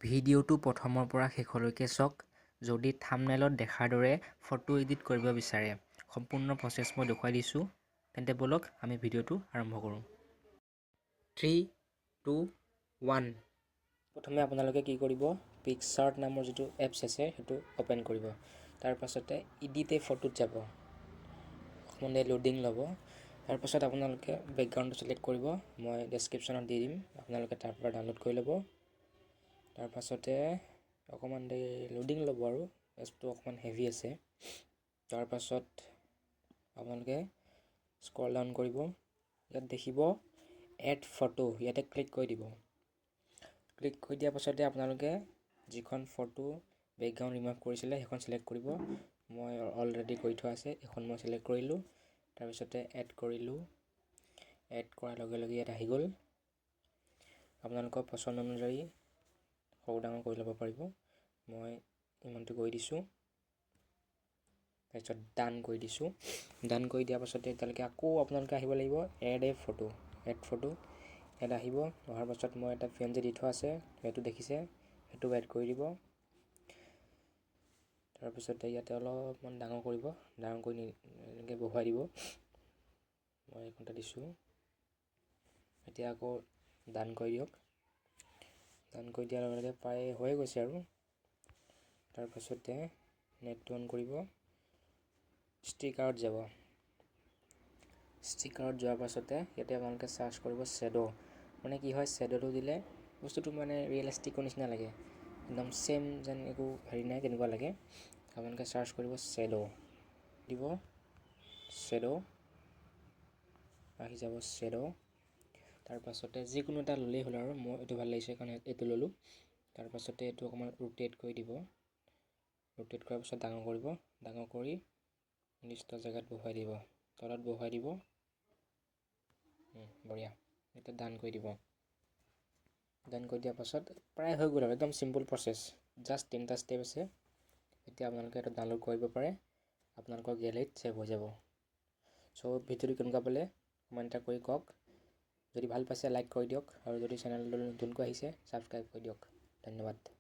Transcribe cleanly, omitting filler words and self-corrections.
ভিডিঅ'টো প্ৰথমৰ পৰা শেষলৈকে চাওক। যদি থাম্বনেইলত দেখাৰ দৰে ফটো এডিট কৰিব বিচাৰে, সম্পূৰ্ণ প্ৰচেছ মই দেখুৱাই দিছোঁ। তেন্তে ব'লক, আমি ভিডিঅ'টো আৰম্ভ কৰোঁ। 3, 2, 1। প্ৰথমে আপোনালোকে কি কৰিব? পিকচাৰ্ট নামৰ যিটো এপছ আছে, সেইটো অ'পেন কৰিব। তাৰপাছতে ইডিট এ ফটোত যাব। অকণমান দেৰি লোডিং ল'ব। তাৰপাছত আপোনালোকে বেকগ্ৰাউণ্ডটো চিলেক্ট কৰিব। মই ডেছক্ৰিপশ্যনত দি দিম, আপোনালোকে তাৰ পৰা ডাউনলোড কৰি ল'ব। তাৰপাছতে অকণমান দেৰি লোডিং ল'ব আৰু এপছটো অকণমান হেভি আছে। তাৰপাছত আপোনালোকে স্ক্ৰল ডাউন কৰিব। ইয়াত দেখিব এড ফটো, ইয়াতে ক্লিক কৰি দিব। ক্লিক কৰি দিয়াৰ পাছতে আপোনালোকে যিখন ফটো বেকগ্ৰাউণ্ড ৰিমুভ কৰিছিলে, সেইখন চিলেক্ট কৰিব। মই অলৰেডি কৰি থোৱা আছে, এইখন মই চিলেক্ট কৰিলোঁ। তাৰপিছতে এড কৰিলোঁ। এড কৰাৰ লগে লগে ইয়াত আহি গ'ল। আপোনালোকৰ পচন্দ অনুযায়ী সৰু ডাঙৰ কৰি ল'ব পাৰিব। মই ইমানটো কৰি দিছোঁ। তাৰপিছত ডান কৰি দিছোঁ। ডান কৰি দিয়াৰ পাছতে এতিয়ালৈকে আকৌ আপোনালোকে আহিব লাগিব add a photo. Add photo ইয়াত আহিব। অহাৰ পাছত মই এটা পিএনজি দি থোৱা আছে, সেইটো দেখিছে, সেইটো এড কৰি দিব। তাৰপিছতে ইয়াতে অলপমান ডাঙৰ কৰিব, ডাঙৰ কৰি এনেকৈ বহুৱাই দিব। মই এইখনতে দিছোঁ। এতিয়া আকৌ ডান কৰি দিয়ক। ডান কৰি দিয়াৰ লগে লগে প্ৰায় হৈয়ে গৈছে আৰু। তাৰপাছতে নেটটো অন কৰিব, ষ্টিকাৰত যাব। ষ্টিকাৰত যোৱাৰ পাছতে ইয়াতে আপোনালোকে চাৰ্চ কৰিব শ্বেড'। মানে কি হয়, শ্বেড'টো দিলে বস্তুটো মানে ৰিয়েলিষ্টিকৰ নিচিনা লাগে, একদম ছেইম যেন একো হেৰি নাই তেনেকুৱা লাগে। আপোনালোকে চাৰ্চ কৰিব শ্বেড' দিব, শ্বেড' আহি যাব। শ্বেড', তাৰপাছতে যিকোনো এটা ল'লেই হ'ল আৰু। মই এইটো ভাল লাগিছে কাৰণে এইটো ল'লোঁ। তাৰপাছতে এইটো অকণমান ৰোটেট কৰি দিব। ৰোটেট কৰাৰ পিছত ডাঙৰ কৰিব। ডাঙৰ কৰি নিৰ্দিষ্ট জেগাত বহুৱাই দিব, তলত বহুৱাই দিব। বঢ়িয়া। এতিয়া ডান কৰি দিব। ডান কৰি দিয়াৰ পাছত প্ৰায় হৈ গ'ল আৰু। একদম চিম্পল প্ৰচেছ, জাষ্ট তিনিটা ষ্টেপ আছে। এতিয়া আপোনালোকে এইটো ডাউনলোড কৰিব পাৰে, আপোনালোকৰ গেলেৰীত ছেভ হৈ যাব। চ' ভিডিঅ'টো কেনেকুৱা পালে কমেণ্ট এটা কৰি কওক। যদি ভাল পাইছে, লাইক কৰি দিয়ক আৰু যদি চেনেলটো নতুনকৈ আহিছে, ছাবস্ক্ৰাইব কৰি দিয়ক। ধন্যবাদ।